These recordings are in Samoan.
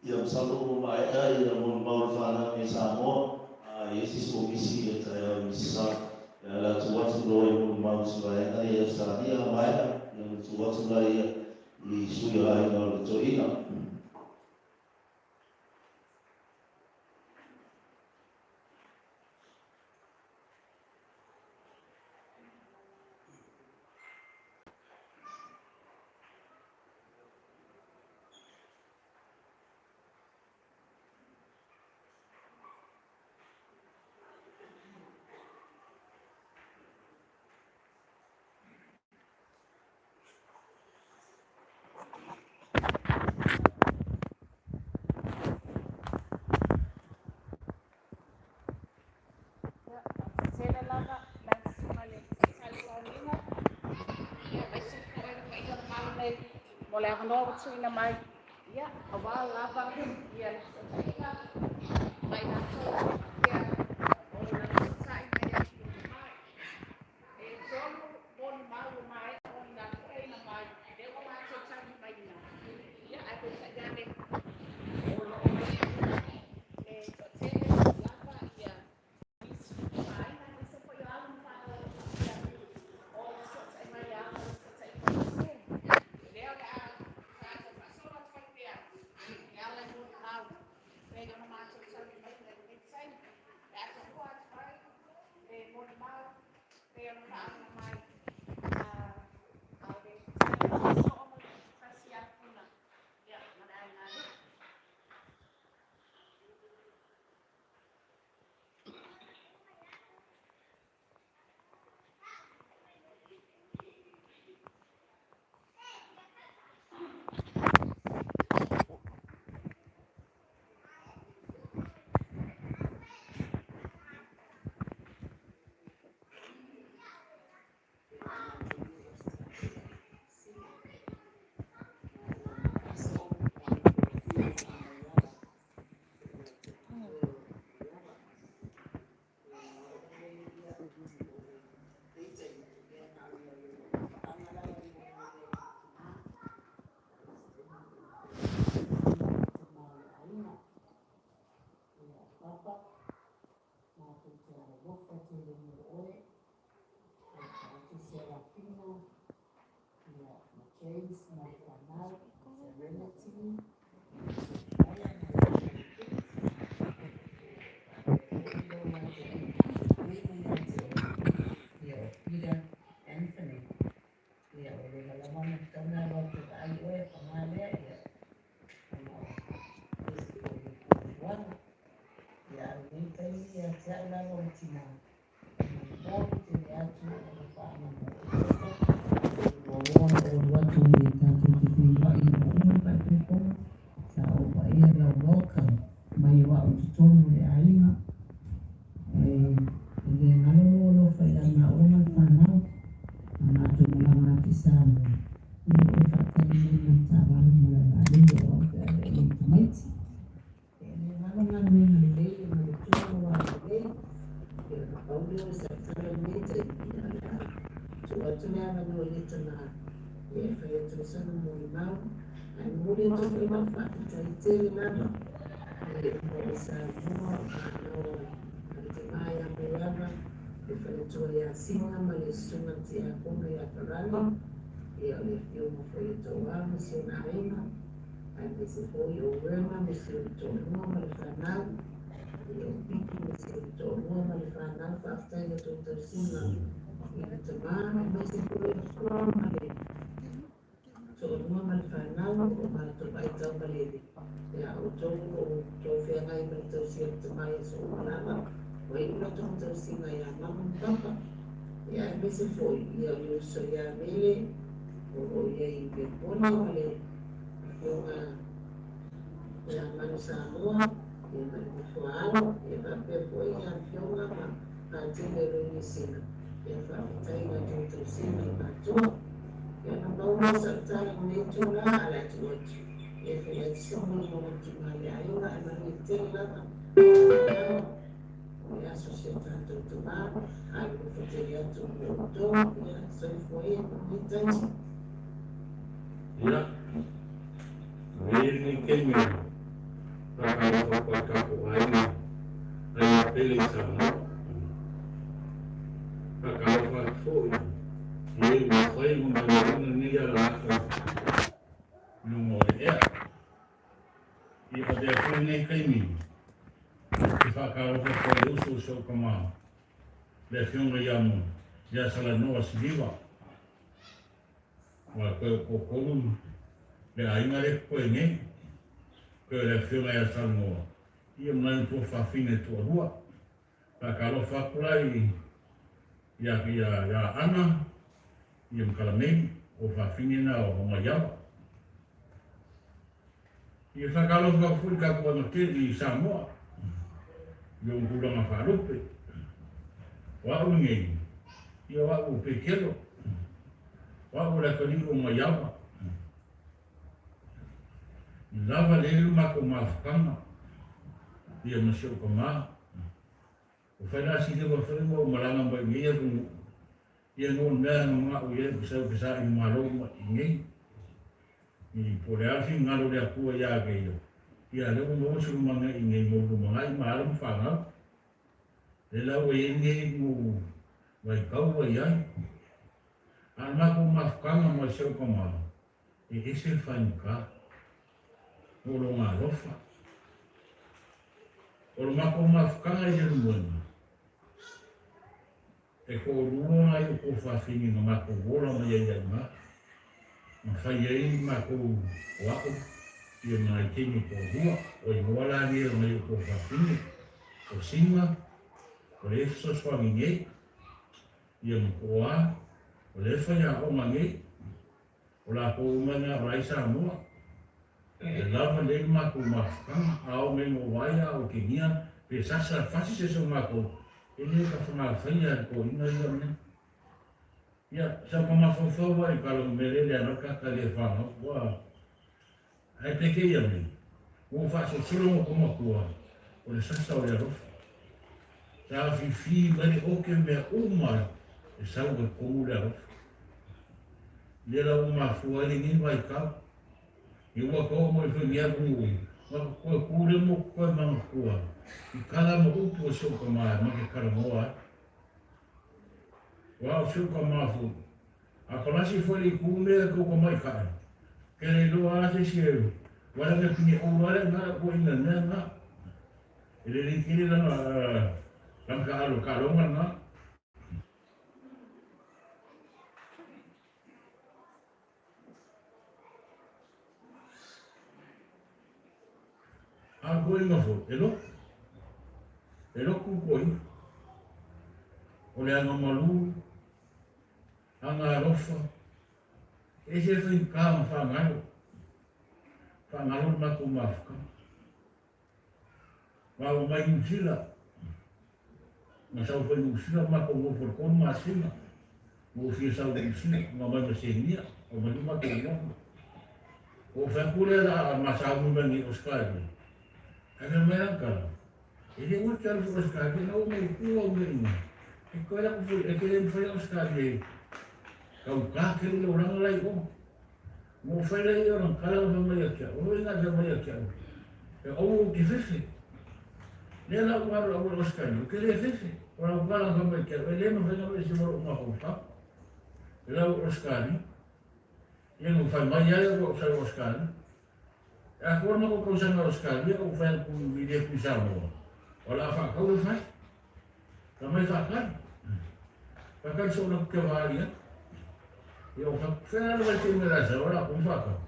Ia masalo ua maea ia molimau a le fanau nei Samoa, a i ai se isi ua misi i le taeao i Mississauga, ia o le a tuu atu loa i molimau i si vaega ia i Ausetalia a maea, ia ona tuu atu laia i sui o aiga o le toeaina. Ia, faafetai lava lau Susuga i le Taitai o Aoga, ia aemaise foi le paia o le Malo nei mo le avanoa ua tuuina mai, ia, aua lava ia le fesootaiga ma i latou e faapea ona fesootai mai ai i mai. E tolu molimau ua maea ona tuuina mai, lea ua matou taulimaina. Ia, ae peitai ane, o lo o e toatele lava ia nisi aiga, aemaise foi o alo ma fanau o lo o faapea ona fesootai mai e ala i fesootaiga o Zoom. Lea o le a tatou faasolo atu ai pea e ala i molimau pei ona matou taulimaina i lenei taimi. Le a tomua atu ai le molimau pei ona faaauina mai a le soo ma le tasi ia Puna, ia, ma le aiga alii. Ia te au lava o le tinā, e momoli tele atu ona faamama toto. Muamua ona ou alu atu e tatou te feiloai ma uma le faaipoipoga, sa ou vaaia lau welcome mai o au i totonu o le aiga. E le galo lou alofa ia maua ma le fanau, na matou malaga atu i Samoa, ia ua e faatali mai ma le taavale ma le vaalele o au pe a e i tamaiti. E le galo galuega lelei ma le tua ma wa lelei, ia ona pau lea o sau tala i lenei taimi, ia o le a tuu atu le avanoa i le tama e fai atu ai sana molimau. Ae momoli atu foi lau faafetai tele lava i le uma o Samoa, o fanau a le tama ia Maiava, le faletua ia Singa ma le susuga i le tiakono ia Farani, ia o le afioga foi ia Toa ma si ona aiga, aemaise foi o Werner ma si ona toalua ma le fanau, ia o Piki ma si ona toalua ma le fanau. Faafetai i la tou tausiga i le tama, aemaise foi o Flo ma le toalua ma le fanau, o matou aitaumalele ia outou o lo o outou feagai ma le tausia o le tama i aso uma lava, ua iu la tou tausiga ia mama ma papa. Ia aemaise foi ia o le uso ia Mele o lo o i ai i Melbourne ma le afioga ia Manu Samoa, ia ma le nofoaalo, ia faapea foi ia afioga ma Patele o Niu Sila. Ia faafetai i la tou tausiga i matua. Ia ona pau lea o sau tala i lenei itula, ae o le a tuu atu e fai atu se molimau a le tama i le aiga, ae manuia tele lava fanau o le aso si o tatou tama, ae nonofo tele atu mo outou. Ia soifua ia manuia taimi. Ia, nei lenei taimi e faatalofa atu ai i tatou aiga, aiga pele i Samoa. Faatalofa atu foi i e ua fai ma galueaiina lenei alagato i luga o le ea. Ia avea foi lenei taimi e faatalofa atu ai i le uso o si ou tama, le afioga ia Salanoa Siliva. Ua toe toatolu le aiga lea e totoe nei, toe o le afioga ia Salanoa, ia ma nai matua fafine e toalua. Faatalofa atu la i ia ia Ana ia ma Kalamei, o fafine na o Maiava. Ia faatalofa atu foi i le tatou aiga tele i Samoa, i ona tulaga faalupe. O au lenei, ia o au o Petelo, o au o le atalii o Maiava. I lava lelei lo matou mafutaga, ia ma si ou tama. Ua fai la si leva foi ma ou malaga mai i nei atunuu, ia no le mea na manao i ai ou te sau ou te saili malo mai i nei. I po o le a le finagalo o le Atua ia te ia, ia lea ua maua se lumanai i nei mo le lumanai ma alo ma fanau. Lea la ua i ai lenei nuu vaitau ua i ai. A o le matou mafutaga ma si ou tama, e ese le faigata mo lona alofa. O le matou mafutaga i Leulumoega, e toalua nai o tou fafine na matou ola mai ai i ina, na fai ai matou o a'u ia ma nai teine toalua, o igoa la nei o nai o tou fafine, o Sina, o lea e fesoasoani nei, ia ma Toa, o lea e faiaoga nei, o latou uma na o la e i Samoa. E lava lelei le matou mafutaga, a oo mai no vaai a o Kenia pe sasa fasi se isi o matou, e le tafagafaia e le toeaina ia mea. Ia, sa ka mafaufau ai ka logo mea lele ana ka ka le whanau, ua ae peke ia nei, ua faasolosolo ngo matua, o le sasa o le alofa. Sa fifi mai le oke mea uma e sau ai tonu le alofa. Lea la ua mafua ai lenei vaitau. I ua ka oo mai foi ni atunuu i, ma ka toe ku le mo koe manatua i kala ma upu o si ou tama e ma ke talanoa ai. Ua o si ou tama foi, a palasi foi le itu mea e kou tamaitai, ke le iloa a se isi e wala me pine ulu ale nga ko ina mea nga. E le le tele lana lana ka alo ka longa nga. A koe inga foi, e loto. E loku koi, o le aga malu, aga alofa, e se whaika ma whangalo, whangalo matou mafuka. Ma o mai Nusila, na sau foi Nusila matou nofo le 3 masina, mo fia sau Nusila, ma mai ma senia, o mai matou nofo. O whaku le la masaumi mai ni Australia. Ai mai angkala. E le ua te alu Australia, na o mai kua o mai ina. E koe la kufu, e te le mwhai Australia. Kau ka kere le oranga lai o. Mo whai lai o nang kala o mai akia. O inga whai mai akia. E o ke fefe. Le la ua alu au Australia, ke le fefe. O la kala whai mai akia. E le ma whai mai se moro uma haupa. E lau Australia. Ia no whai mai ai o sa Australia. E a kua mako kausanga Australia o whai ku i le ku Samoa. O la whakau e whai. Ka mai whakari. Whakari so na ke wā ia. Ia o whakawhea na mai te mera sa ora ku whakau.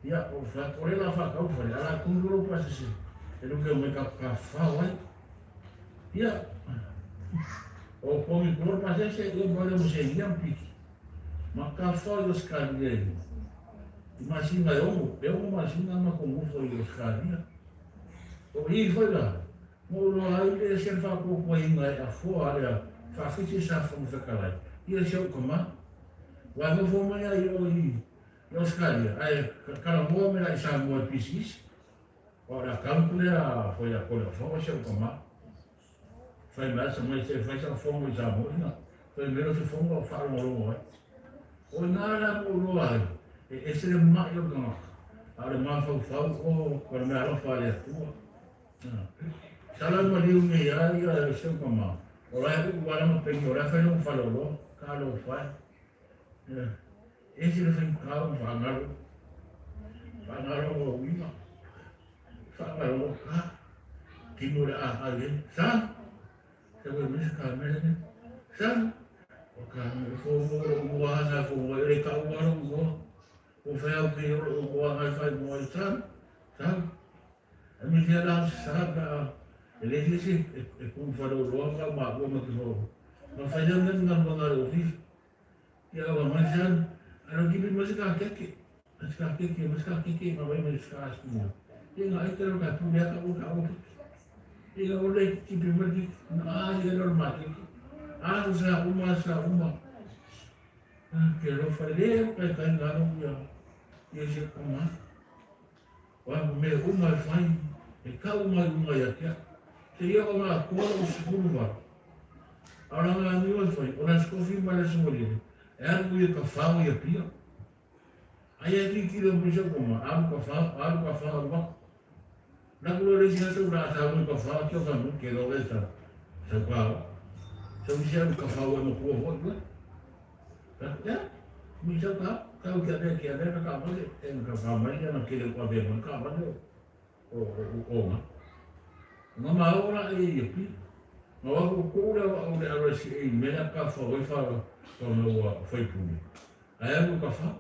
Ia o whakore la whakau whare. Ala kunguro pasese. E luke mai ka ka whawai. Ia o pongi kuro pasese ia mo le mo se ia mpiki. Ma ka whai o skari e. I masinga e ongo. E ongo masinga ma ko ngufo i Australia. O i whai la. Mo loa ai le se whakoko inga e afoa lea whawhiti sa whakarai. Ia se o kama. Wa ngofo mai ai o i Australia. Ai kala moa mera i Samoa i pisis. O la kampu lea foi a kore o se o kama. Whai mai sa mai se whai sa whongo i Samoa ina. Whai mero se whongo o whaarongorongo ai. O ngā rā mo loa ai. E ese le mai o kangaka. A le mawhau whau o kore mea alofa le atua. Sala ma liu nei a ia e seu kama. O lai u wala ma pengi o lai whai no whalolo. Ka lo whai. E se le whai kau whangaro. Whangaro o wima. Whangaro o ka. Kimo le a a le. Sa. Se koe misa ka mele ne. Sa. O ka me fō mō ro ua sa fō mō e le ka ua ro ua. O whai au ke ro ua ngai whai mō i sa. Sa. E mi tia la sa ka e le se e ku wharo roa ka ma ua ma te wharo. Ma whai leo ngā ngā ngā ngā ofisi. Ia wa mai sa ano ki ma se ka keke. Se ka keke, ma se ka keke ma mai ma se ka asu. Ia ngā ai te ro ka pū ka o ka o keke. Ia o le ki pi ma ki a ia ro ma keke. A sa uma sa uma. Ke ro whai le kai kai ngā ro ia. Ia se kama. Wa me uma e whai. E ka uma uma ia kia. Te ia o ngā kua o sukuru wa. Ara ngā niwa e whai. O nā skofi mai le sumori. E aru ia ka whao ia pia. Ai e ki kilo mo se koma. Aru ka whao, aru ka whao wa. Nā kuro le si asu rā sa ui ka whao kia whanu ke ro e sa. Sa whao. Sa ui se aru ka whao e mo kua hoi ua. Ya. Mi sa ka. Kau kia ne kia ne ka male e ka whao mai ana ke le kua ve mo ka male o o o nga. Nga ma ora e ia pi. Nga wa ko kura wa o le aro si e mea ka whao i whao ka me ua whai puni. Ai aru ka whao,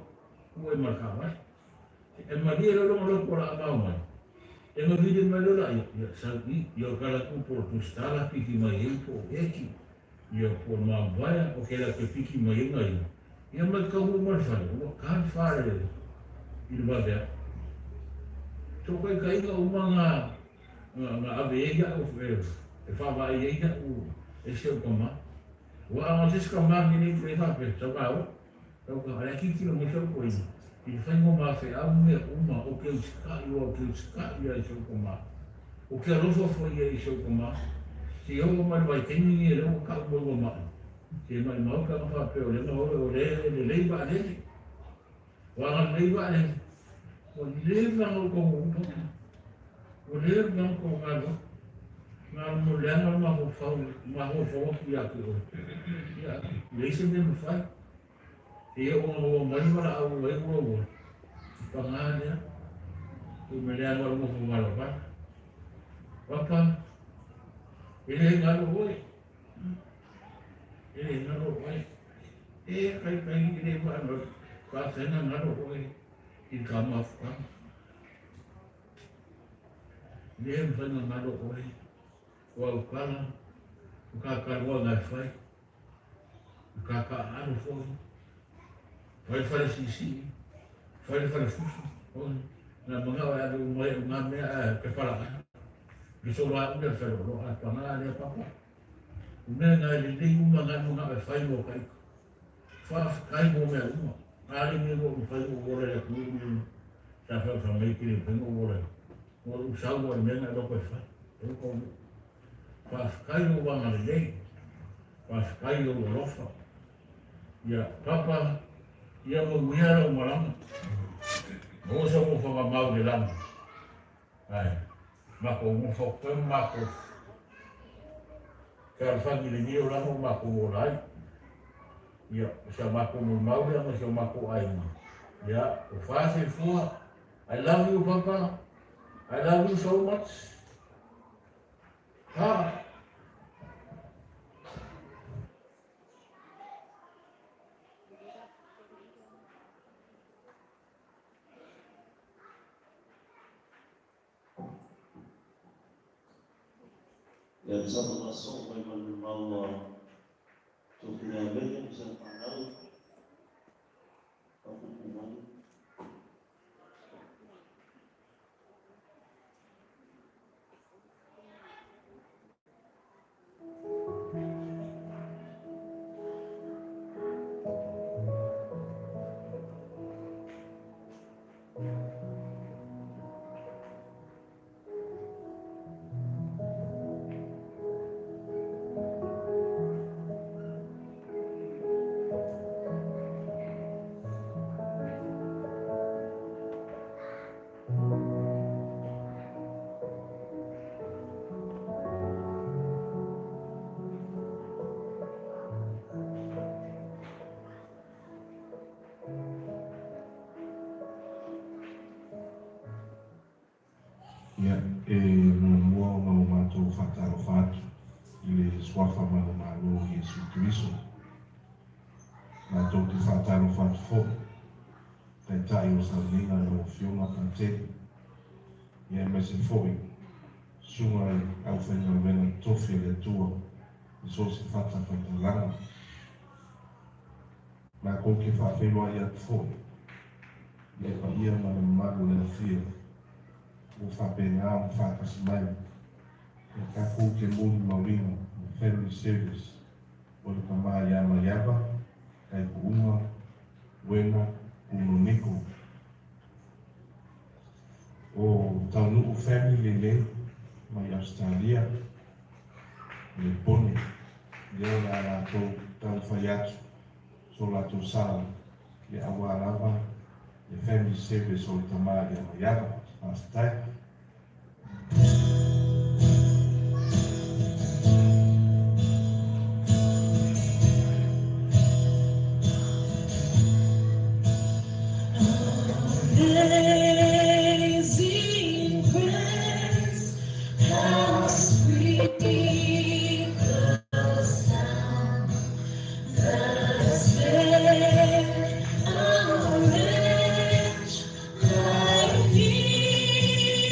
ku e mar ka mai. E maria lo longo loko la amau mai. E ma vide mai lola ia, ia sa i, ia kala ku por tu stala piki mai e po eki. Ia po ma vaia o ke la ke piki mai e ngai. Ia mai ka hu mar whare, ua ka whare i le wawea. Tō kai ka inga uma ngā ngā ave e ia o e e whawa e ia o e se o kama. Ua anga se ska ma ni ni te whape, tau ka o. Tau ka ala ki tino mo tau ko ina. I te whaingo mā whe au mea uma o ke usika i o ke usika ia i se o kama. O ke alofa fo ia i se o kama. Te o mai vai teni ni e leo ka ua ua mai. Te mai mau ka whape o le ma o le le le ba le. Wa nga le ba le. O le va ngo ko upa. O le va ko ka lo. Ngā mo le anga ma ho whau, ma ho whau ki a ki o. Ia, le se me mo whai. Te ia o ngā mai wala au e ua ua. Pa ngā lea. Tu me le anga mo ho wala whai. Wapa, e le ngā ro hoi. E le ngā ro hoi. E kai kai i le wha no. Ka whenga ngā ro hoi. I ka mawhka. Le mwhenga ngā ro hoi. O aukala, o kākālua ngai fai, o kākāʻalo foi, fai fale sisi, fai fale fusu, oi, na mga o alu mai o ngā mea a ke pala ai. Le so la ule fe lo a panga le papa. O mea ngai le nei uma ngai mo ngā fai mo ka ika. Fa kai mo mea uma. Ale me mo fai mo wala le ku ni. Sa fa fa mai ki le mo wala. Mo u sa wa mea ngai lo ko fai. E ko fa kai mo wanga le nei. Fa kai o alofa. Ia papa ia mo uia o malama. Mo sa mo fa mau le lama. Ai. Mako mo fa ko mako. Ka fa ni le ni o lama mako o lai. Ia sa mako mo mau le ma sa mako ai ma. Ia o fa se fua. I love you papa. I love you so much. Ha. Ia sama masuk mai mau tu punya benda bisa panau aku kumai. Ia e muamua ona o matou faatalofa atu i le suafa ma le Malo o Iesu Keriso. Matou te faatalofa atu foʻi taitai o sauniga lau afioga Pateni. Ia aemaise foʻi susuga i aufaigaluega totofi a le Atua i so o se fatafaitalaga. Matou te faafeiloai atu foʻi i le paia ma le mamalu o le afia ua faapena ona faatasi mai ia tatou te molimauina le family service o le tamā ia Maiava, Taipuuga, Uena, Punoniko. O Taunuu family lenei mai Australia, le pone, lea o le a latou taumafai atu so latou sao ia auā lava le family service o le tamā ia Maiava. Faafetai. Amazing grace, how sweet the sound that saved a wretch like me.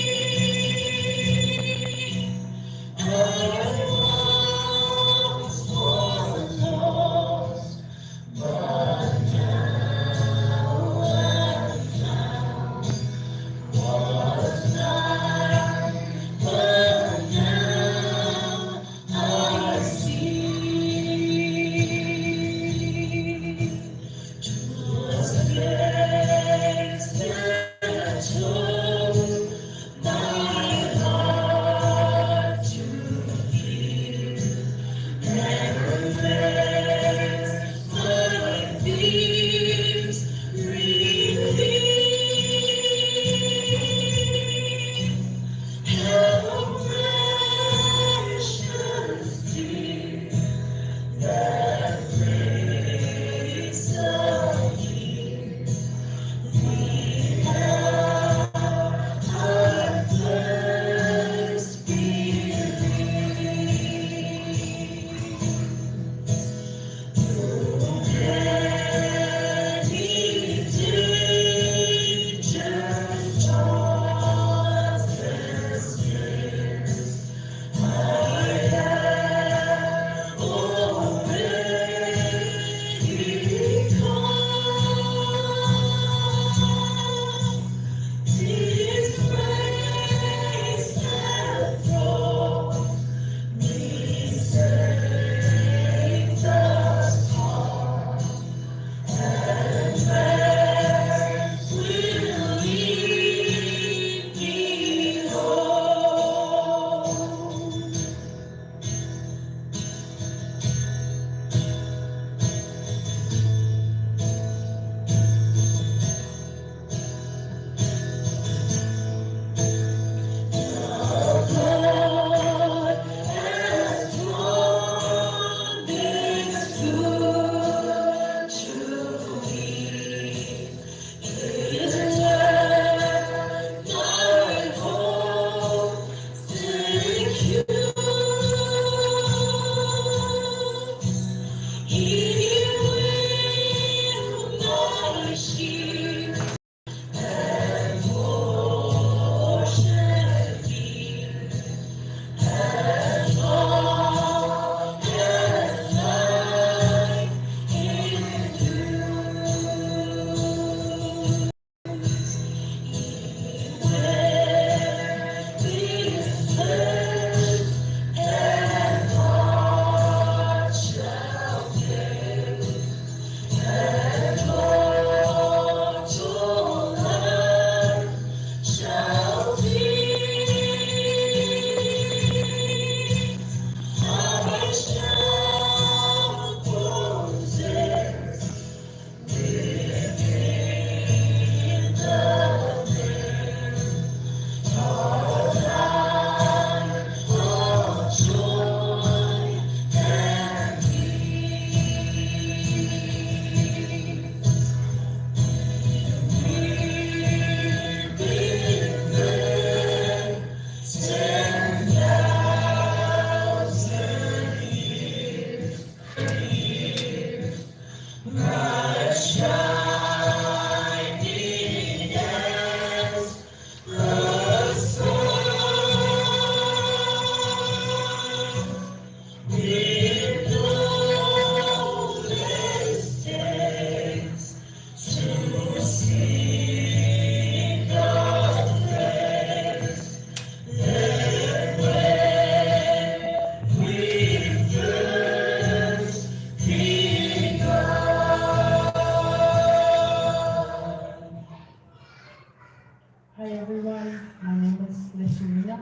Lesuina.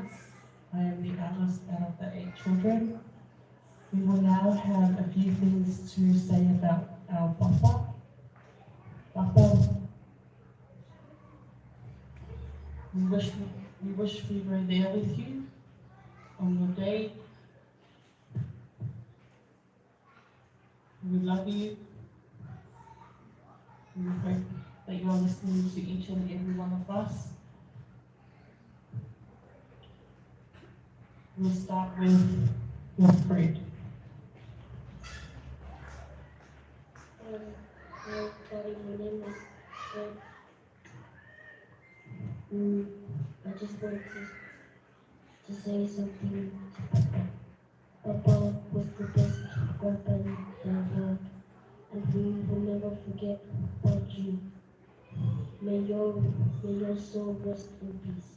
I am the eldest out of the 8 children. We will now have a few things to say about our papa. Papa, we wish we were there with you on your day. We love you. We hope that you are listening to each and every one of us. We'll start with Wilfred. Hi everybody, my name is Fred. I just want to say something to Papa. Papa was the best grandpa in the world, and we will never forget about you. May your soul rest in peace.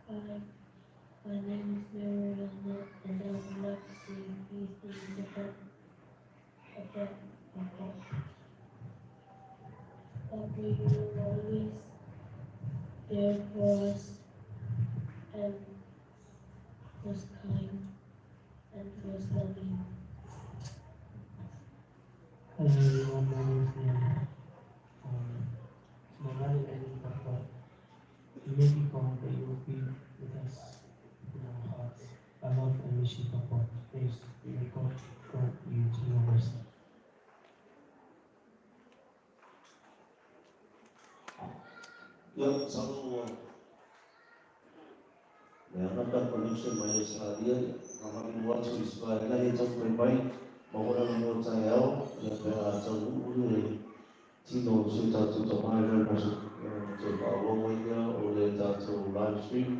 Hi, my name is Mariana, and I would like to say a few things about Papa. Papa, you were always there for us and was kind and was loving. Hello everyone, my name is Liam. To my one and only Papa, you may be gone, but you will be with us in our hearts. I love and miss you, Papa. May God grant you to your rest. Ia, salo le angata connection mai Australia, na manu atu i Israel e tau mai mai, ma hona no mo tai ao, ia pe a tau ulu e tino sui tātou tamai rau mosu, te whaawau mai ia o le tātou live stream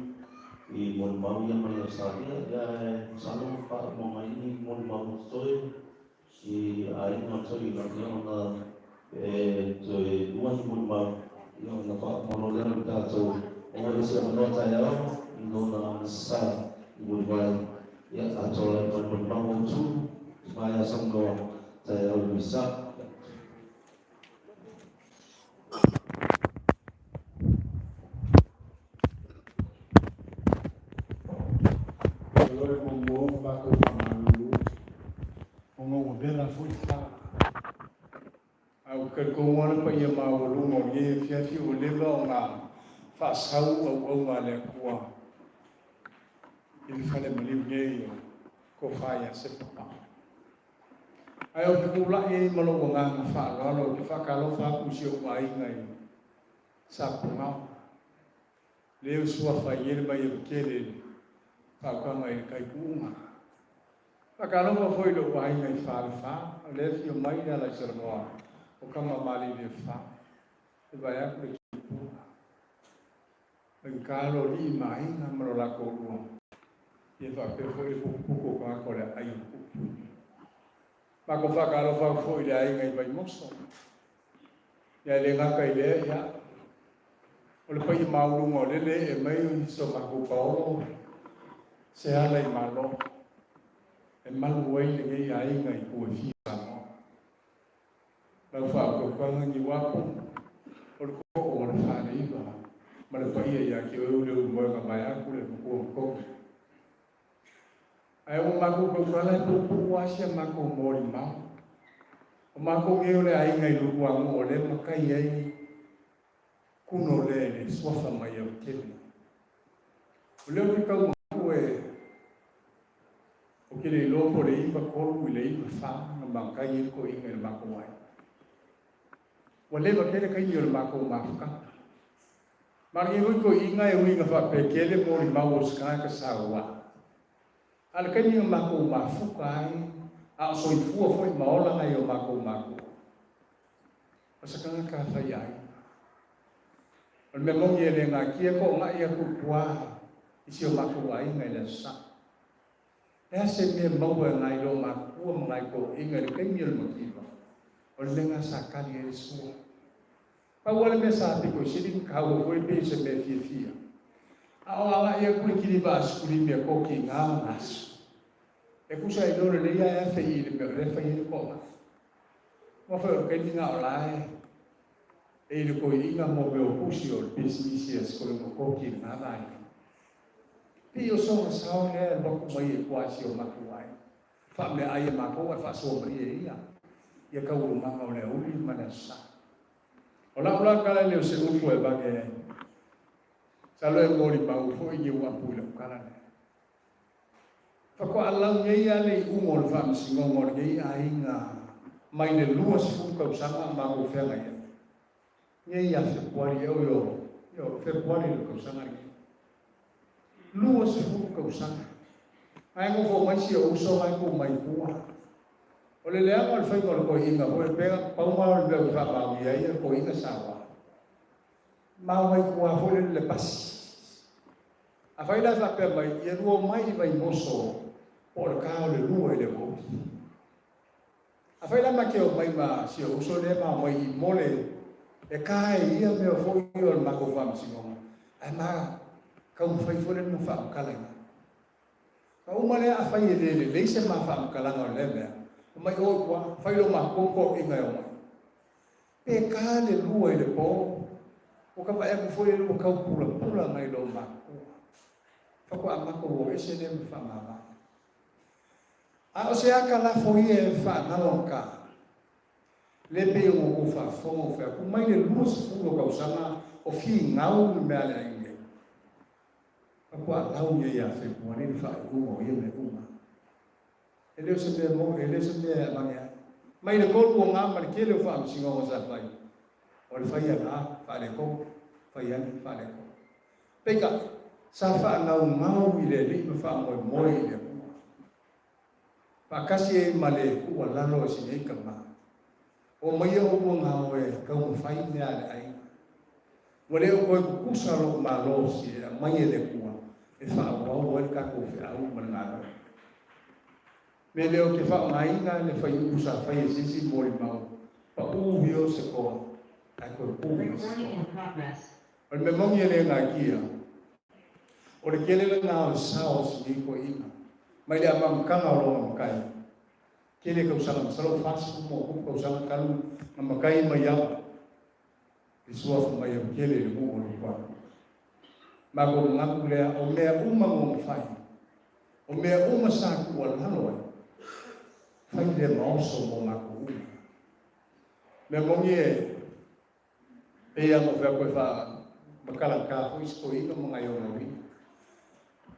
i moni mau ia mai Australia, ia e salo wha mo mai ni moni mau mo toi, i a inga toi i langi ona e te ua ni moni mau, ia ona wha mono lera i tātou o le se manoa tai ao, i nona sa i moni mai, ia a tō lai mai moni mau o tū, mai a sangoa tai ao i sa. Lore mo mo ma ko malulu. O ngā bela foi fa. Au ka ko wana pa ia maulunga o ye fiafi o leva o ngā whaasau au au ngā le kua. I le whale maliu nei o ko whaia se papa. Ai o te kula e malo o ngā ngā whaaloalo o te whakalofa aku si o ainga i sa pungao. Leo sua whaiere mai e kele whaukanga i le kai kuunga. Whakalofa foi lo ainga i whale wha, o le fio mai le ala i saranoa o kama mali le wha. E vai aku le kipunga. Mai kalo li mahinga maro la kōrua. Ia whakapea foi le pukupuku o kanga le ai o pupui. Mako whakalofa foi le ainga i Vaimoso. Ia le ngaka i lea, ia. O le pai maulunga o lele e mai so mako paolo se ala i malo. E malu ai le ngei ainga i kua fia Samoa. Lau whaakaukanga ni wapo, o le ko o le whare iwa. Ma le paia ia ki o le umoega mai aku le mkua mkoki. Ai o mako kaukala e pupu asia mako mori mau. O mako ngeo le ainga i lukuangu o le makai ai kuno le le suafa mai au kele. O leo ki kau mako e o kele i lopo le iwa kolu i le iwa wha nga makai e ko inga i le mako ai. Wa lewa kele kai ni o le mako mafuka. Mara i ko inga e uinga wha pe kele mori mau o skaka sa ua. Ale kai ni o mako mafuka ai, a o soifua foi maola ngai o mako mako. O sakanga ka whai ai. O le mea mongi e le ngā kia ko ngā ia kupua i si o mako ai ngai le sa. Ea se mea maua ngai lo makua ma ngai ko inga le kai ni o le makiwa. O le ngā sa kali e le sua. Pau ale mea sa piko siri kau foi pe se mea fia fia. A o ala ia kuli kiri va skuli mea koki ngā mas. E kusa i lore le ia e whai i le mea le whai i le koma. Mo whai o kai ngā o lae. E i le koi inga mo mea o pusi o le pisinisi e skole mo koki ngā vai. Pei o soga sao lea e alu atu mai e kua i si o matou aiga. Faameaai e matou ae faasoa malie e ia ia taualumaga o le aoauli ma le aso Sa. O lau la tala e le o se upu e vage ai. Masalo e molimau foi Niuapu i lau tala lea. Faatoa lau nei lava le iuga o le faamasinoga o lenei aiga mai le 20 tausaga a matou feagai ai. Nei ia Fepuari, oi o, io, Fepuari o le tausaga lenei. 20 tausaga. Ae nofo mai si ou uso la e tu mai tua. O le leaga o le faiga o le toeaina foi, pe pau lava o le mea ou te faamaonia ai o le toeaina Samoa. Ma o mai tua foi le le pasi. Afai la e faapea mai, ia lua omai i Vaimoso po o le ta o le 2 i le aoauli. Afai la ma te omai ma si ou uso lea ma omai i mo le e ka e ia mea foi o le matou faamasinoga, ae ma taumafai foi lea ma faamatala ina. Na uma lea afai e le lelei se ma faamatalaga o lea mea, omai o i tua, fai lo matou toaiga e omai. Pe ka le 2 i le po, ua ka vaai atu foi le ua tau pulapula nai lo matua. Faatoa matou o ese lea ma faamavae. A o se ata lafo ia e faanalogata, le pei ona outou faafofoga ou fai atu, mai le 20 o tausaga o finau le mea a le aiga nei. Faatoa lau nei ia Fepuari le faaiuga o ia mea uma. E le o se mea moni, e le o se mea e avane ai. Mai le 3 o ga ma le tele o faamasinoga sa fai, o le fai ana faaletonu, fai ane faaletonu. Peitai, sa faanaunau i le Alii ma faamoemoe i le Atua. Faatasi ai ma le tuualalo a si nei tama, Omaia ua gao e taumafai mea a le aiga. Ua le o toe tutusa lou malosi e aumai e le Atua e faaauau ai le tatou feau ma le galuega. Mea lea ou te faaaogaina le fuaiupu sa fai e se isi molimau, pau ia o se toa, ae toe pu ma se toa. O le mea moni e le natia, o le tele lena o le sao o si nei toeaina, mai le amamataga o lona matai, tele tausaga masalo 40 ma ona tupu tausaga talu na matai mai au i suafa mai au tele i le nuu o Lutuaga. Matou manatu lea, o mea uma na ona fai, o mea uma sa tuualalo ai, fai lea ma oso mo matou uma. Mea moni e pei lava ona ou fai atu e faamatalata foi si toeaina ma nai ona uiga.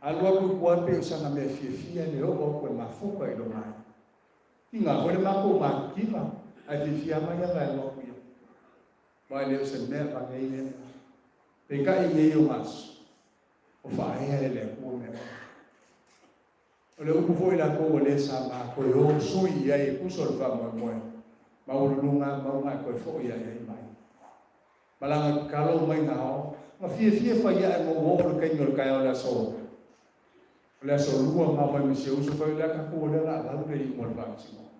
Alu atu i tua pei o sana mea fiafia le oo atu e mafuta i lona aiga. Tiga foi le matou matitiva, ae fiafia lava ia e alu atu i ai. Aua e le o se mea vane ai lea mea. Peitai i nei o aso, o faaea e le Atua mea uma. O le upu foi latou ua le sa ma toe o sui i ai e tusa o le faamoemoe, maualuluga lava mauga ae toe foi ae ai mai. Malaga tatalo mai na ao, na fiafia fai ae ma ua oo le taimi o le taeao o le aso o le aso lua ma omai ma si ou uso fai o le a tatou o lea o le a lau le iuga o le faamasinoga.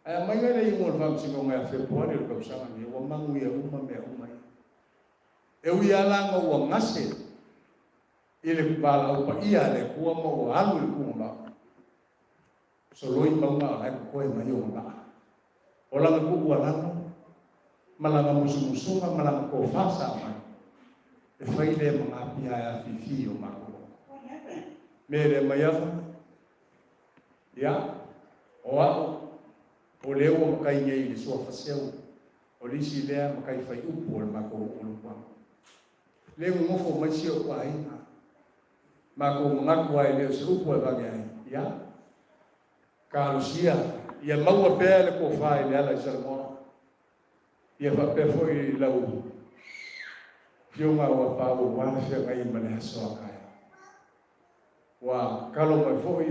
Ae aumai le iuga o le faamasinoga ia Fepuari o le tausaga lenei, ua manuia uma mea uma ia. E ui lava la ina ua gase i le valaau paia a le Atua ma ua alu i le tugavao, soloi mauga a o la e totoe mai ona vaa. O lana tuualalo ma lana musumusuga ma lana tofa sa aumai, e fai lea ma gapia e afifi o matou loto. Mea le mai afa, ia, o au, o lea ua matai nei i le suafa seu, o le isi lea matai fai upu o le matou nuu o Lupuaga. Le nonofo mai si ou aiga. Matou manatu lava e le o se upu e vage ai. Ia, talosia ia maua pea le tofa i le ala i Samoa. Ia faapea foi lau Afioga ua paauau le feagai ma le aso a taeao. Ua kalo mai foi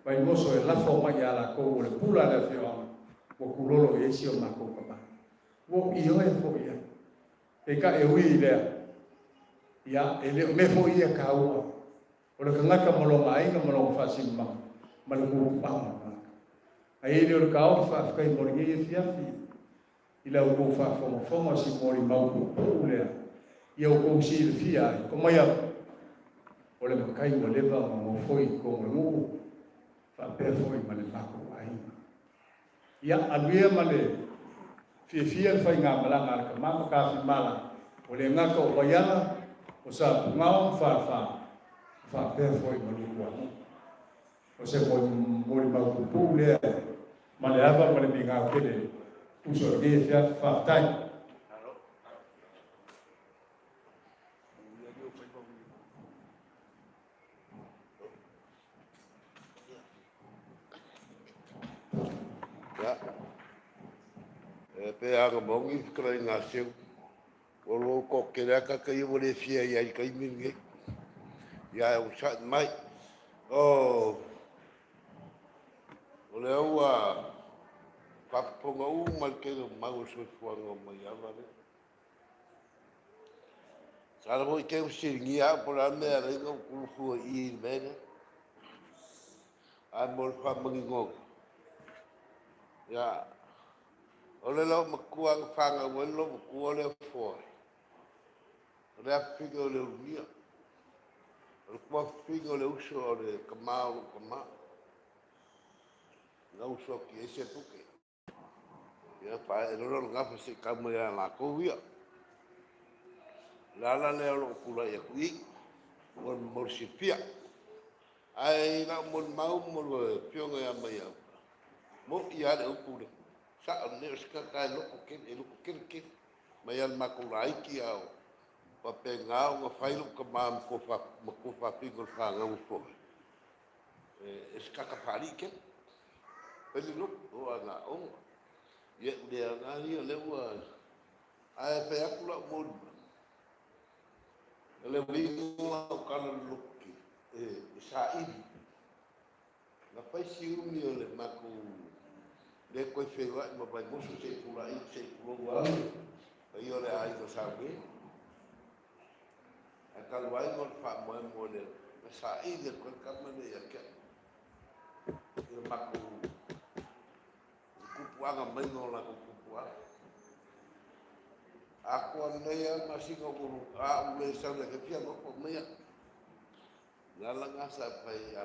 Vaimoso e lafo mai ia latou o le pula a le afioaga ua tulolo i ai si o matou tama. Ua ioe foi i ai. Peitai e ui i lea, ia, e le o mea foi ia taua o le tagata ma lona aiga ma lona faasilamaga ma le puapuaga o le tagata. Ae i ai lea o le taofi faafetai mo lenei afiafi i la outou faafogafoga o si molimau puupuu lea ia outou silafia ai, omai atu o le matai ua leva ona nofoi i totonu o le nuu faapea foi ma le matou aiga. Ia, alu ia ma le fiafia le faigamalaga a le tama ma Tafimala, ua le gata o Vaiala, o Sapugao ma Falefa. Faapea foi ma le uamu. O se molimau pupuu lea ma le ava ma le migao tele uso o lenei afiafi. Faafetai. Ia, e pe aga maungi fetalaiga a Seu, o lo o toatele lava tagata ia ua le fia i ai i le taimi lenei. Ia ae onosai mai. O lea ua faafofoga uma le tele o mau o le soifuaga o Maiava lea. Sa foi te fesiligia au po o le a le mea e ala ai ona ou tulu fua i i i le mea lea. Ae mo le faamaninoga, ia, o le loomatua na fanau ai le loomatua lea foe, o le afafine o Leulugia. O le tuafafine o le uso o le tama o lou tama. Na uso atu i ai Sepuke. Ia, faaee loa lea o le gafa se i tau mai ia latou ia. O le ala lea o lou tulai atu i i, mo le silafia. Ae i lau molimau mo le afioga ia Maiava, moni lava le upu lea, sao lelei o se tagata e loto tele, e loto tele tele. Mai lava i le matou laiti a o faapena ona fai lou tama ma tuafafine o le fanau a Foe, e se tagata faalii tele. Fai le loto, oo lava ina aoga. Ia, e le aoga ia lea ua... Ae fai atu lau molimau, o le uiga o lau tala i le loto tele, e saili. Na fai si umi o le matou le toe feiloai ma Vaimoso se i tulai, se i tulou lava le paia o le aiga Saole. Ae talu ai ona o le faamoemoe lea, na saili atu ai le tama lea ia te au i le matou tupuaga maiga o latou tupuaga. Atoa lelei lava le masina o a ou le sau i le afiafi alofa mai au. O le ala lena sa fai a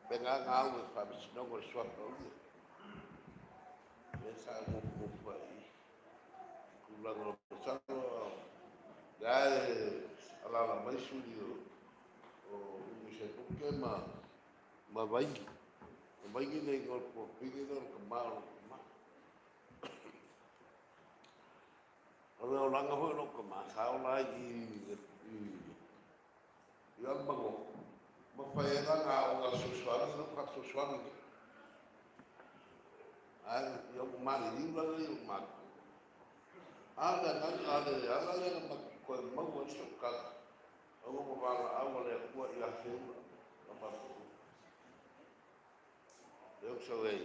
pe nga alu i le faamasinoga o le suafa o ia. Lea sa ou nofonofo ai i tulaga o masalo lea e alaala mai suli o Umi Sepuke ma Vaigi. O Vaigi le igoa o le tuafafine lea o le tama o lou tama. O le olaga foi o lou tama sa ola ai i i Alamagoto, ma fai ai la na aoga fesoasoani lea ua faafesoasoani nei. Ae ia ua maliliu la ia ua matutua. A o le agaga, a le ala lea na matou toe maua ai si ou tala, ona ua valaau a le Atua ia Feula na matou. Lea ua sau ai,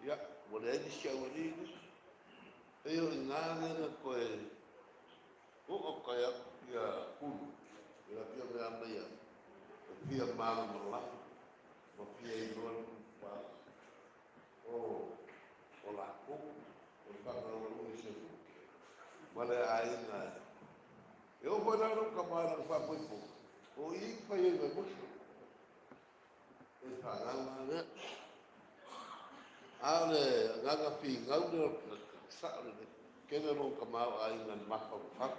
ia, ua leai nisi aualii nei. Pei o i ina lea na toe oo kai atu ia Pulu, i le afioga ia Maia, e fia malamalama ma fia iloa le tupuaga o latou, o le faagaogoina i se ma le aiga. E oo foi la lou tama i lana faafoefoga, o i fai ai Vaimoso. E fanau lava lea. A o le agaga finau lea o le tagata, sao lelei. Tele lou tamaoaiga i le mafaufau,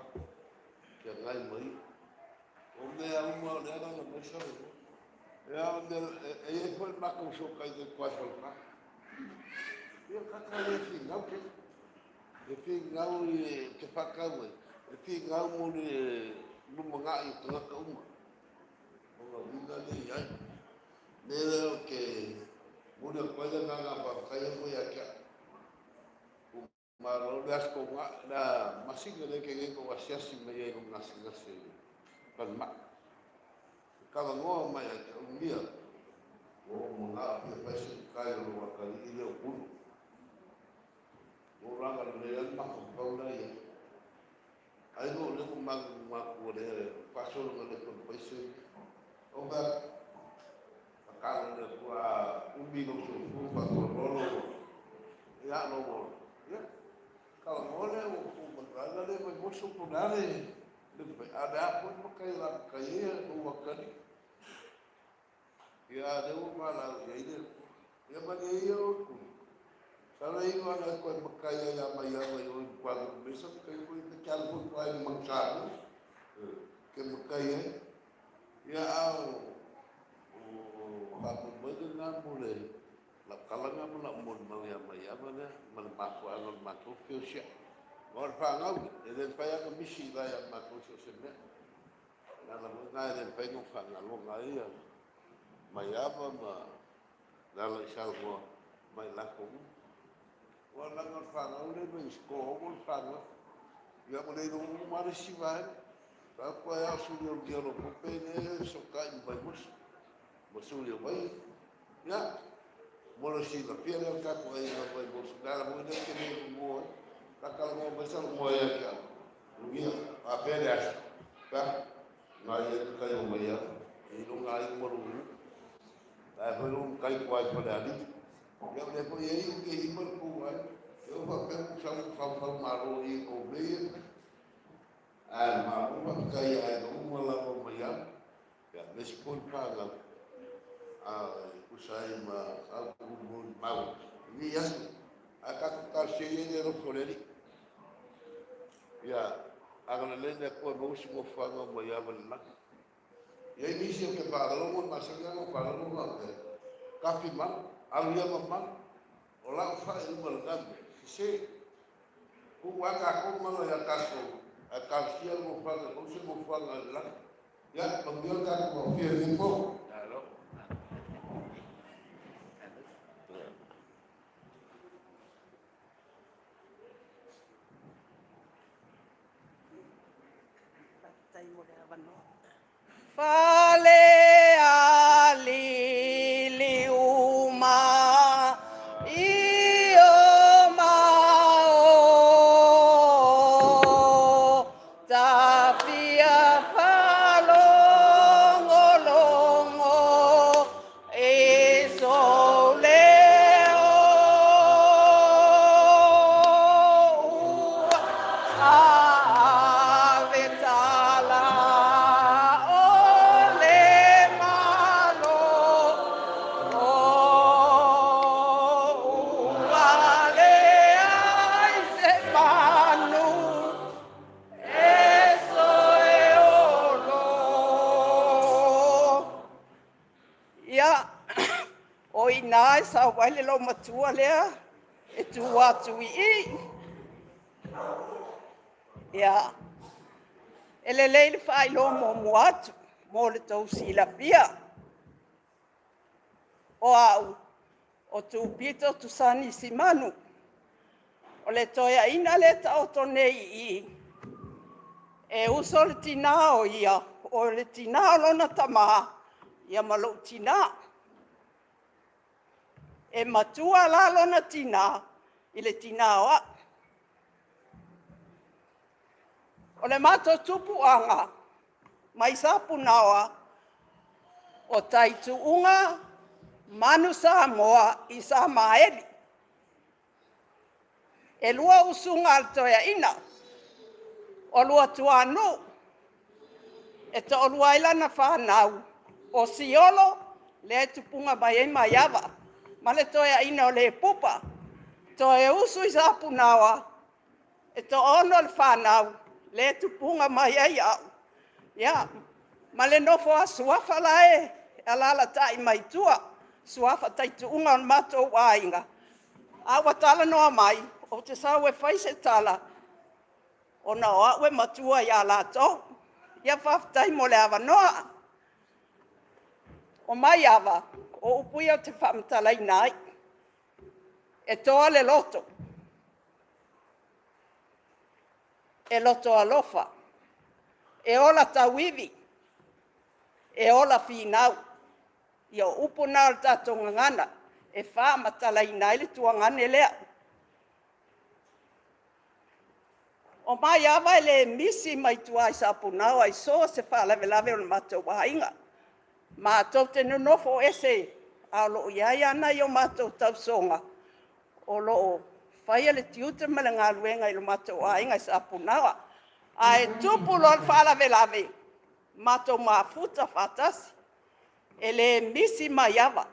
feagai ma ia. O mea uma o lea e alaala mai Salomoni. E a mea, e i ai foi le matou fesootaiga i Tuaifalefa. Ia, kaka le finau tele. E finau i te faatau ai, e finau mo le lumanai o tagata uma. O le uiga lea e i ai. Mea lea ou te momoli atu ai le agaga faafetai atu ia te au. Ua malo le aso toga, le masina lea te nei na ou asiasi mai ai i lou gasegase i le falemai. E talanoa mai ia te au mea, ua ou manao fia fai se kai o lou atalii lea o Pulu. Ua ou laga lelei ai le mafaufau la e i ai. Ai no lea ua magu atu ua le faasologa le toe fai se o mea tatalo le Atua a umi lou soifua faatoatoa lou ia lou ola ia talanoa lea ua tuu mai vaega lea mai moso po o le a le le mafai a o le a foi le matai o le a matai ai lou atalii ia a lea ua valaau i ai le Atua ia malie ia oe Tuli sala inu ana e toe matai ai ia Maiava i o i Mutuanuu mesa matai foi te alu foi tua i le Manusa ke matai ai ia a o lena mo le lau tala lena ma lau molimau ia Maiava lea ma le mafuaaga o le matou feusiai. Aua o le fanau lea, e le mafai lava ona misi i la ia matou i so o se mea. O le ala foi lena e le mafai ona ou faagaloina ai ia Maiava ma le ala i Salanoa ma i latou uma. Aua leaga o le fanau lea mai toaono le fanau. Ia ua le iloa uma lava le isi vaega. Vaai atu ai lava o suli o le Niolopope lea e fesootai ma Vaimoso ma suli o Vaiga. Ia, mo le silafia lea o le tatou aiga o Vaimoso, o le ala foi lea ou te le mumu ai. Faatalanoa mai Salanoa ia te au. Lugia, faapea le aso. Fa, na ia te tai o mai au. E ilo ngā i malu nuu. La e foi lou tai tua i Falealili. Ia o lea foi e iu ke ima le kou ai. E o faapea ku sau fau fau malo i kou nei e. Ae malo faafetai i aiga uma lava o Maiava. Ia aemaise foi le fanau a e tusa ai ma au molimau i lenei aso. Ae tatou talosia ia i le alofa o le Alii. Ia agalelei le Atua e maua se nofoaga o Maiava i le lagi. E i ai nisi ou te faalogologo e masani lava ona ou faalogologo faapea, Kafi manu, alu ia ma manu, o lau faaiuga lena mea, sese. Tuu lava tatou mala ia tatou, ae talosia le nofoaga e maua se nofoaga i le lagi. Ia, manuia le tatou aofia i lenei po. Faafetai mo le avanoa. Falealili uma i o maota fia faalogologo i sou leo ua ave tala o le Malo ua leai se manu e toe olo. Ia, o i ina e sau ai le loomatua lea e tu atu i i. Ia, e lelei le faailoa muamua atu mo le tou silafia. O au, o Tupito Tusani Simanu, o le toeaina lea e taoto nei i i, e uso le tina o ia, o le tina o lona tama, ia ma lou tina. E matua la lona tina i le tina o au. O le matou tupuaga mai Sapunaoa, o Taituuga Manu Samoa i Samaeli. E lua usuga a le toeaina, o Luatuanuu e toalua ai lana fanau, o Siolo lea e tupuga mai ai Maiava, ma le toeaina o Lepupa. Toe usu i Sapunaoa, e toaono le fanau lea e tupuga mai ai au, ia, ma le nofo a suafa la e alaalatai mai tua, suafa taituuga o le matou aiga. A ua talanoa mai, ou te sau e fai se tala, ona o au e matua ia latou. Ia faafetai mo le avanoa. O Maiava, o upu ia ou te faamatalaina ai, e toa le loto, e loto alofa, e ola tauivi, e ola finau. Ia o upu na o le tatou gagana e faamatalaina ai le tuagane lea. O Maiava e le misi mai tua i Sapunaoa i so o se faalavelave o le matou aiga. Matou te nonofo ese, a o lo o i ai lava nai o matou tausoga o lo o faia le tiute ma le galuega i lo matou aiga i Sapunaoa. Ae tupu loa le faalavelave, matou mafuta faatasi, e le misi Maiava.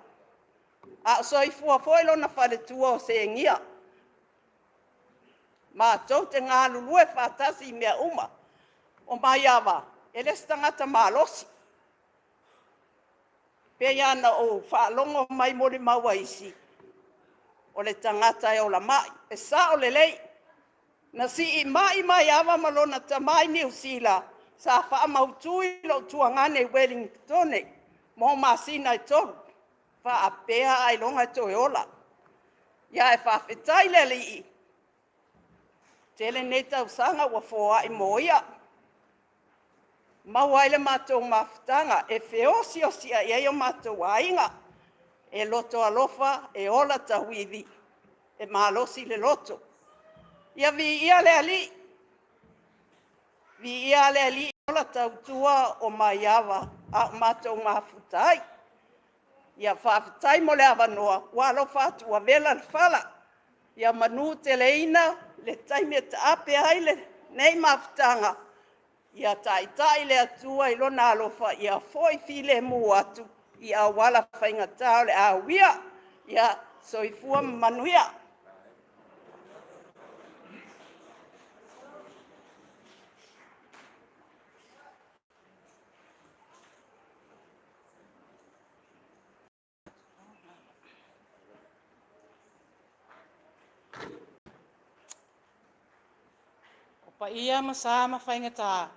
A o soifua foi lona faletua o Segia. Matou te galulue faatasi i mea uma. O Maiava, e le o se tagata malosi. Pei lava ona ou faalogo mai molimau a isi, o le tagata e ola mai. E sao lelei, na siimai Maiava ma lona tama i Niu Sila, sa faamautu i lou tuagane i Ueligitone mo masina e 3, faapea ailoga e toe ola. Ia ae faafetai i le Alii, tele nei tausaga ua foai mo ia, maua ai le matou mafutaga e feosiosiai ai o matou aiga, e loto alofa, e ola tauivi, e malosi le loto. Ia viia le Alii, viia le Alii ola tautua o Maiava a o matou mafuta ai. Ia faafetai mo le avanoa, ua alofa atu ua vela le fala. Ia manuteleina le taimi e taape ai lenei mafutaga, ia taitai le Atua i lona alofa ia foi filemu atu i auala faigata o le a uia. Ia soifua ma manuia. O paia ma sa ma faigata,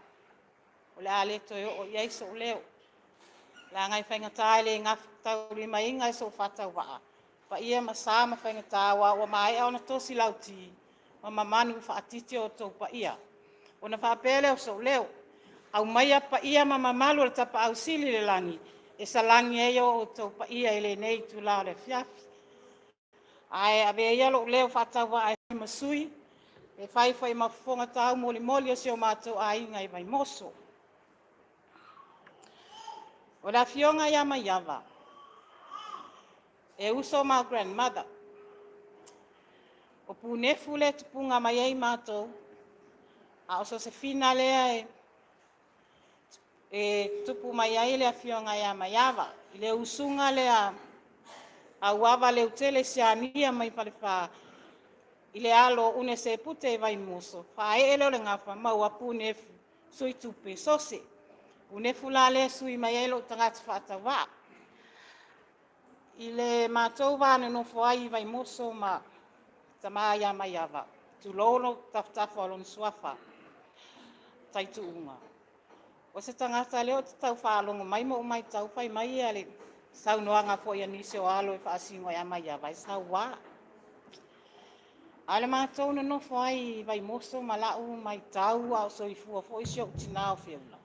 o le a le toe oo i ai sou leo, leaga e faigata e le gafataulimaina e sou faatauvaa paia ma sa ma faigata, aua ua maea ona tosi lauti ma mamanu faatiti o outou paia. Ona faapea lea o sou leo, aumaia paia ma mamalu o le Tapaau Sili i le lagi e salani ai o outou paia i lenei itula o le afiafi. Ae avea ia lou leo faatauvaa e ma sui e fai foi ma fofoga taumolimoli o si o matou aiga i Vaimoso. O le afioga ia Maiava, e uso ma grandmother. O Punefu le tupuga mai ai matou, a o Sosefina lea e e tupu mai ai le afioga ia Maiava i le usuga lea Auava Leutele Siania mai Falefa i le alo o Une Sepute i Vaimoso, faaee lea o le gafa maua Punefu Suitupe Sose. Punefu la lea e sui mai ai lou tagata faatauvaa. I le matou va nonofo ai i Vaimoso ma tama ia Maiava, tulou lou tafatafa o lona suafa, Taituuga, o se tagata lea ou te tau faalogo mai ma ou matau fai mai le saunoaga foi a nisi o alo e faasino ia Maiava, e saua. A o le matou nonofo ai i Vaimoso ma lau matau a o soifua foi si ou tinã o Feula,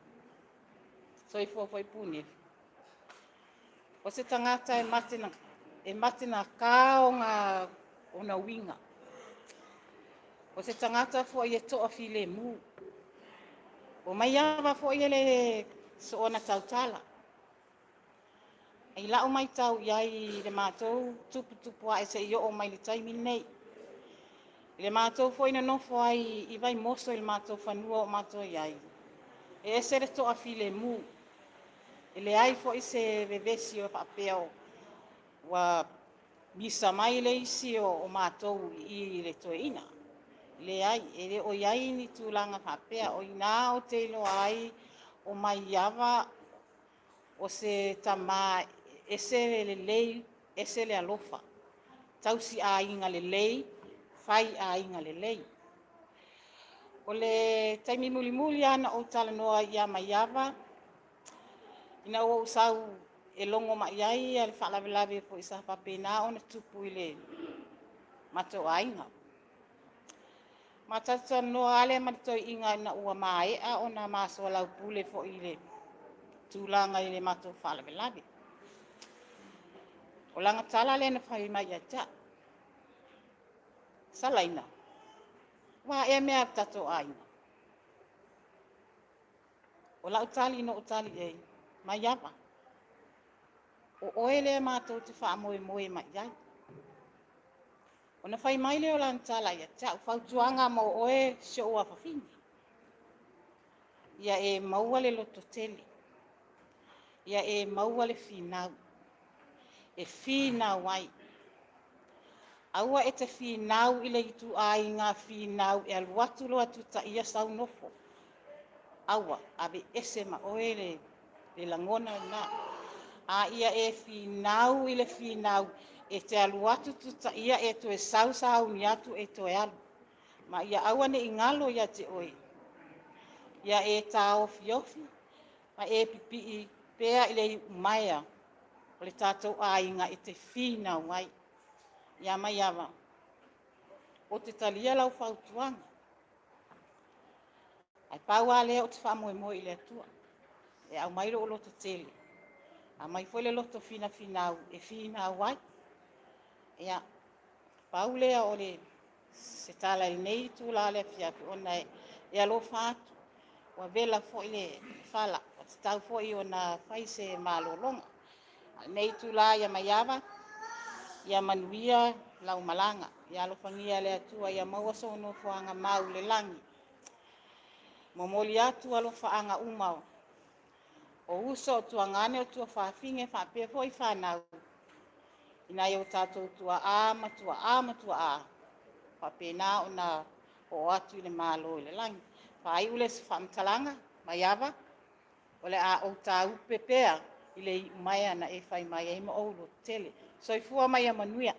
soifua foi Punefu, o se tagata e matenatā ona uiga. O se tagata foi e toafilemu. O Maiava foi e le soona tautala. I lau matau i ai i le matou tuputupuae seia oo mai i le taimi lenei, i le matou foi nonofo ai i Vaimoso i le matou fanua o matou i ai, e ese le toafilemu. E leai foi se vevesi o faapea ua misa mai le isi o matou i le toeaina. Leai, e le o i ai ni tulaga faapea. O i ina ou te iloa ai o Maiava o se tama e ese le lelei, ese le alofa, tausi aiga lelei, fai aiga lelei. O le taimi mulimuli lava na ou talanoa ai ia Maiava, ina ua ou sau e logo mai ai le faalavelave foi sa faapena ona tupu i le matou aiga. Ma talatalanoa lava lea ma le toeaina ina ua maea ona ma soalaupule foi i le tulaga i le matou faalavelave. O lana tala lea na fai mai ia te au, Salaina, o a ea mea a le tatou aiga? O lau tali na ou tali i ai, Maiava, o oe lea matou te faamoemoe mai i ai. Ona fai mai lea o lana tala ia te au, fautuaga mo oe si ou afafine, ia e maua le lototele, ia e maua le finau, e finau ai. Aua e te finau i le ituaiga finau e alu atu loa tutaia sau nofo. Aua, aveese ma oe le lagona lena. A ia e finau i le finau e te alu atu tutaia e toe sau sauni atu e toe alu. Ma ia aua ne i galo ia te oe. Ia e taofiofi ma e pipii pea i le iumaea o le tatou aiga e te finau ai. Ia Maiava, ou te talia lau fautuaga. Ae pau lava lea ou te faamoemoe i le Atua e aumai lou loto tele, aumai foi le loto finafinau e finau ai. Ia, pau lea o le se tala i lenei itula o le afiafi ona e alofa atu, ua vela foi le fala, ua tatau foi ona fai se malologa. A o lenei itula ia Maiava, ia manuia lau malaga. Ia alofagia e le Atua ia maua sou nofoaga mau i le lagi. Momoli atu alofaaga uma o uso o tuagane o tuafafine faapea foi fanau i nai o tatou tuaa ma tuaa ma tuaa faapena ona oo atu i le Malo i le lagi. Faaiu le faamatalaga, Maiava, o le a ou tāupe pea i le iumaea na e fai mai ai ma ou lototele. Soifua ma ia manuia.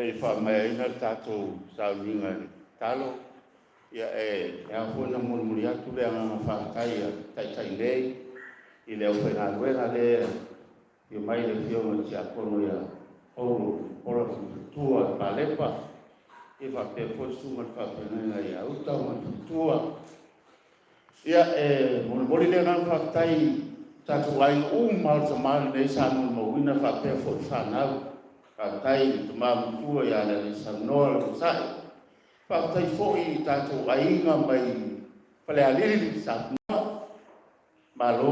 Ina ia faamaeaina le tatou sauniga i le tatalo, ia e ao foi ona molimoli atu le agaga faafetai a Taitai nei i le aufaigaluega lea e afio mai le Afioga i le Tiakono ia Paulo Paula Tufetua Palepa, ia faapea foi le susuga i le faafeagaiga ia Uta ma le faletua. Ia, e molimoli le agaga faafetai i tatou aiga uma o le tama lenei sa molimauina faapea foi le fanau. Faafetai i le tama matua ia Lealaisamanoa le onosai. Faafetai foi i tatou aiga mai Falealili, Samoa. Malo,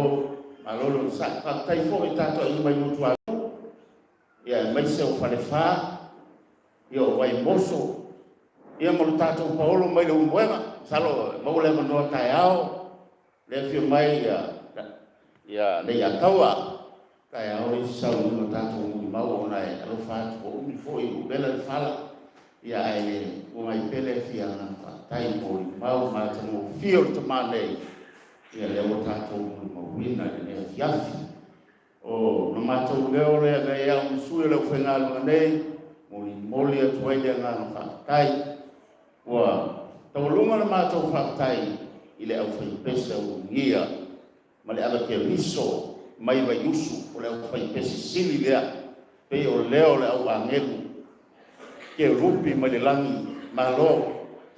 malo le onosai. Faafetai foi i tatou aiga mai Luatuanuu, ia aemaise o Falefa, ia o Vaimoso, ia ma lo tatou paolo mai Leulumoega. Masalo e maua le avanoa taeao, le afio mai ia Leiataua, taeao le isi sauniga o tatou molimau ona e alofa atu ua umi foi ua vela le fala, ia ae le uaga ai pele fia agaga faafetai molimau matagofie o le tama nei, ia lea ua tatou molimauina i lenei afiafi. O lo matou leo lea e avea ai au ma sui o le aufaigaluega nei, molimoli atu ai le agaga faafetai. Ua taualuga le matou faafetai i le aufaipese ulugia ma le avekeriso mai Vaiusu, o le aufaipese sili lea, pei o leo o le au agelu kerupi mai le lagi. Malo,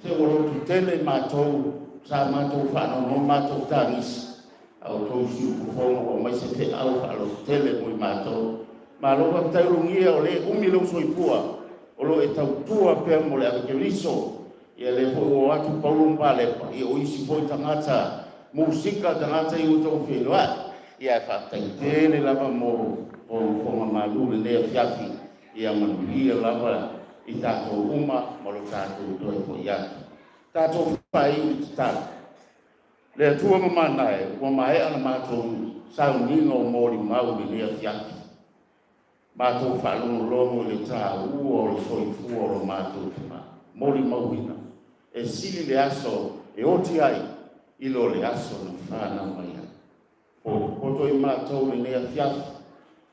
se ua lototele matou, sa matou faanoanoa matou tagisi, a outou siufofoga ua aumai se feau faalototele mo i matou. Malo faafetai Ulugia, o lea e umi lou soifua, o lo o e tautua pea mo le avekeriso. Ia lea foi ua o atu Paulo ma Palepa, ia o isi foi tagata musika, tagata ia ua outou feiloai. Ia ae faafetai tele lava mo fofoga malu i lenei afiafi. Ia manuia lava i tatou uma ma lo tatou toe foi atu. Tatou faaiu i tatalo. Le Atua mamana e, ua maea la matou sauniga o molimau i lenei afiafi. Matou faalogologo i le taua o le soifua o lo matou tama, molimauina, e sili le aso e oti ai i lo le aso na fanau mai ai. Potopoto i matou i lenei afiafi,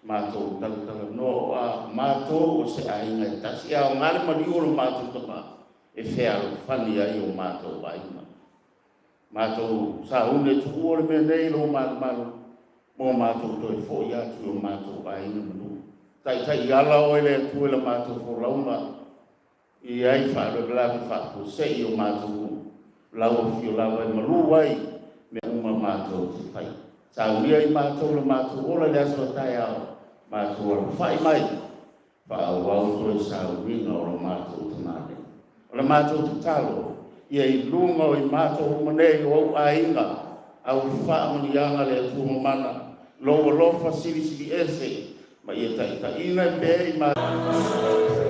matou talatalanoa o a matou o se aiga e tasi, e aoga le maliu o lo matou tama e fealofani ai o matou aiga. Matou sauni e tuua le mea nei i lou malumalu, mo matou toe foi atu i o matou aiga ma nuu. Taitai ala oe le Atua i la matou folauga, i ai faalavelave faafuasei o matou nuu, lau afio lava e malu ai mea uma matou te fai. Saunia i matou le matou ola i le aso a taeao, matou alafai mai, faaauau toe sauniga o lo matou tama nei. O le matou tatalo, ia i luga o i matou uma nei o ou aiga, au faamanuiaga le Atua mamana, lou alofa silisili ese, ma ia taitaiina pea i matou.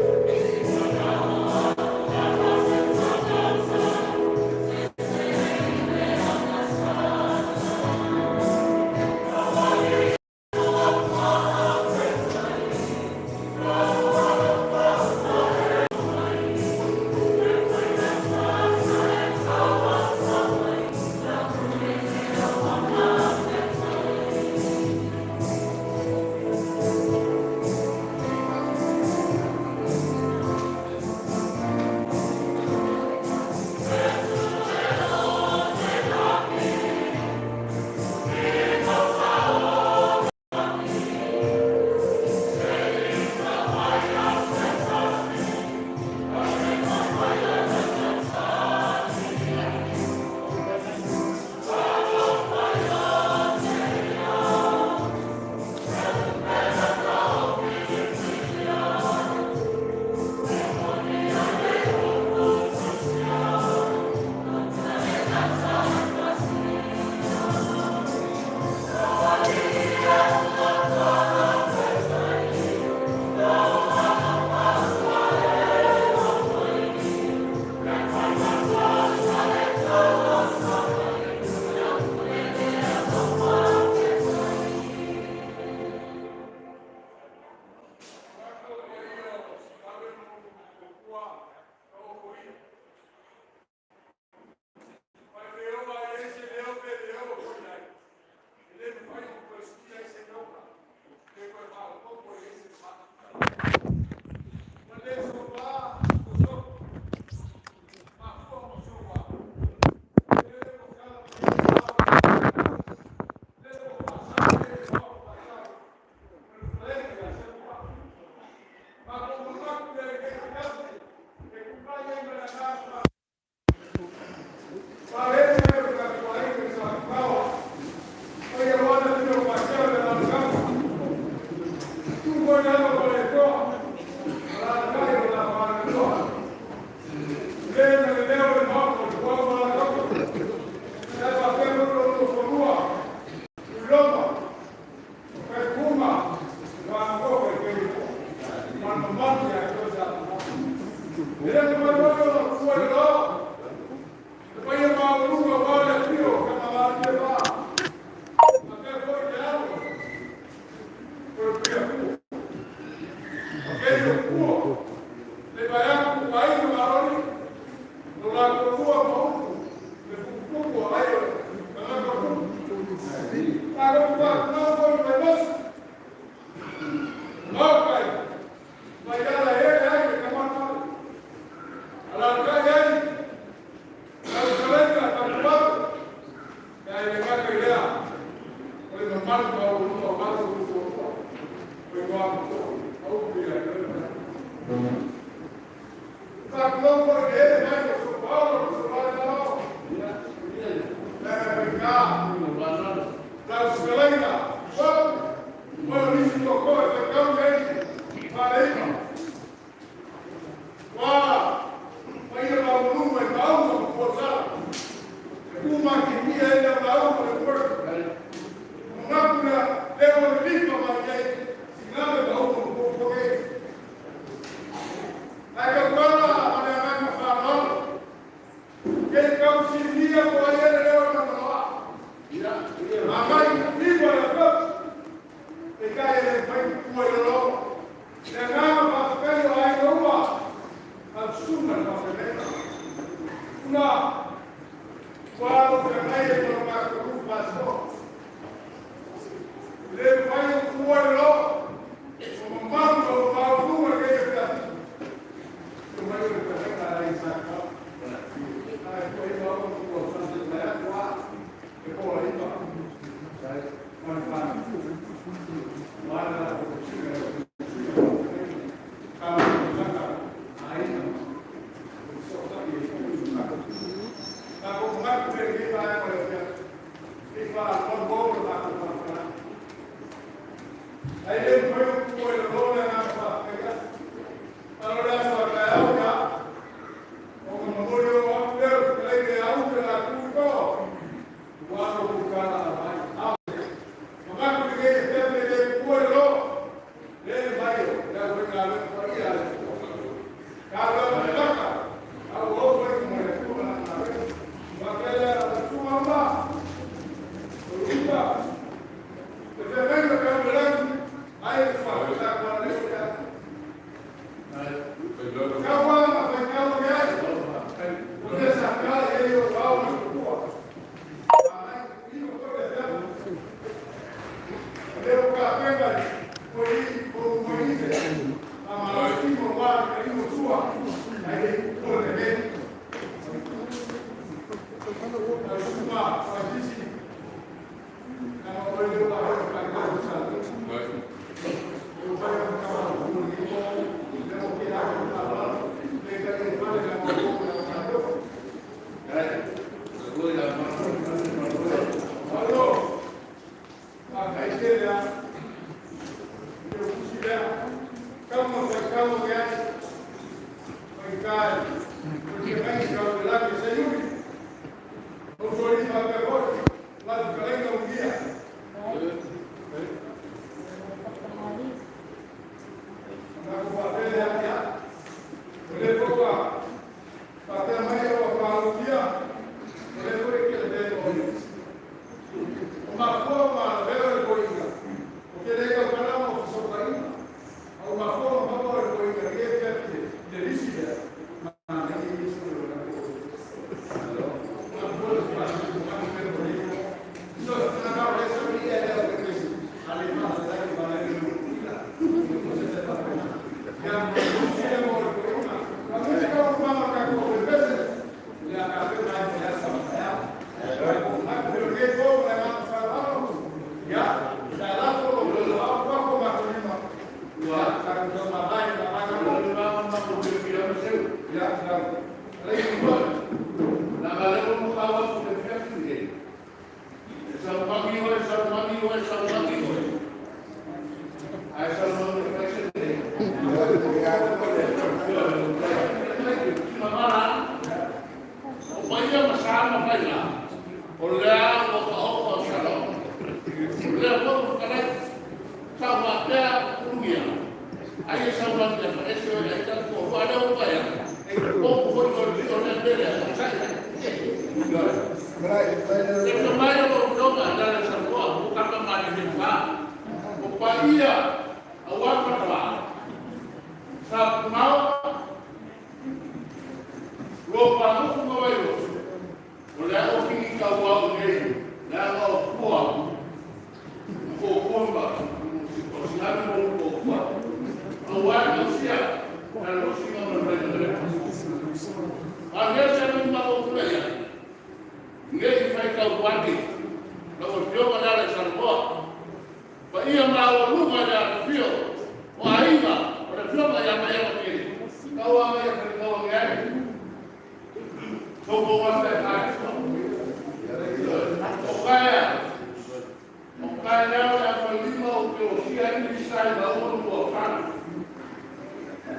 Sa i maua ma tausaga.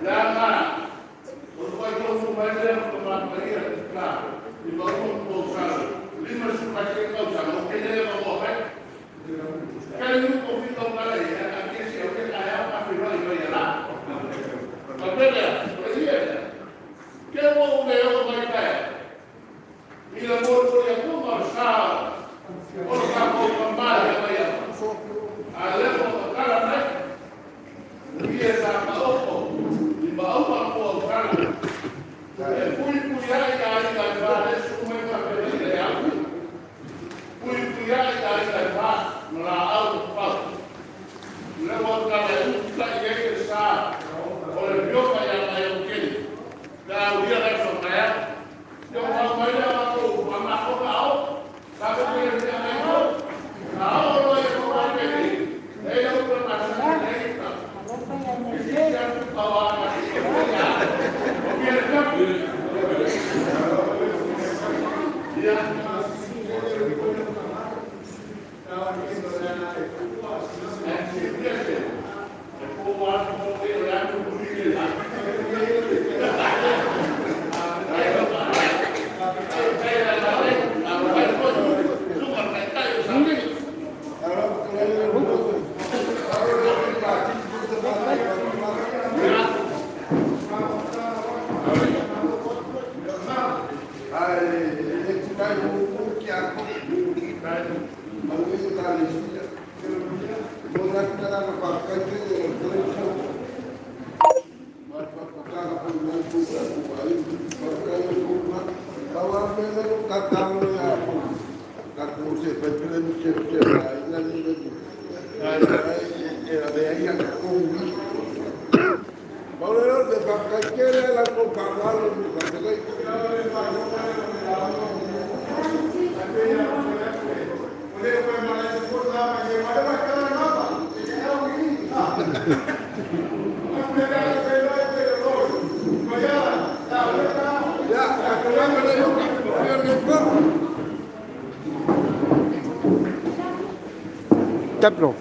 Leaga o le faitaufu mai lea o Tama Paia la i maua ma tausaga, 51 tausaga o ke le ma mai. Kai nu ko fi ko kala ia a ke se o ke kaya pa fi mai mai la. Ka pele, o ia. Ke mo o me o mai kai. I la mo ko ia ku ma sa. O sa ko ka mai mai. A le mo kala mai. Ia sa ma oko. I ma o ma ko kala. E pui pui ai ai ai fa le su mai ka pele le au. Pui pui ai ai ai fa ma la au pa. Le mo kala u ta i e sa. O le pioka ia mai o keli. La uia la so kaya. Yo ma mai le ma ko ma ma ko ka o. Ka ko ke le mai ko. A o lo e ko mai ke ni. E lo ko ma sa ne ka. E si ya tu pa wa ma si ko ya. O ke le ka. Ya. Ai, e te kai o ki a ko. Mau e ta le sia. Mo na ka na pa kai te e te ko. Ma pa pa ka ko no ku ku ai pa kai ko ma. Ka wa me le ka ta lo ya ko. Ka ko se pa te le se se ai la ni le. Ai ai e la de ai ka ko ni. Mau le de pa kai ke le la ko pa la lo ka te le. Ya, Taplo.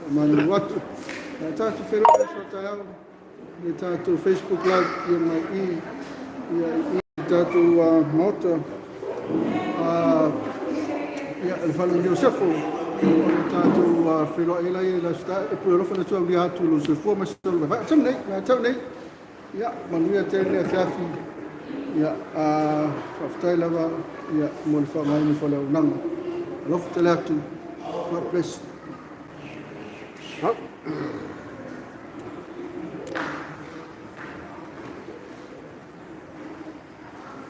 Faamalulu atu. Ia tatou feiloai i le aso a taeao i le tatou Facebook Live ia mai i ia i i tatou maota ia le fale o Iosefo o tatou feiloai ai laia i le aso taeao. E pule alofa le Atua aulia atu i lou soifua ma se ola vaivai. Tau nei, tau nei. Ia, manuia tele le afiafi. Ia, faafetai lava ia, mo le faaaogaina o le auaunaga. Alofa tele atu. God bless. Oh.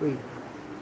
Wait.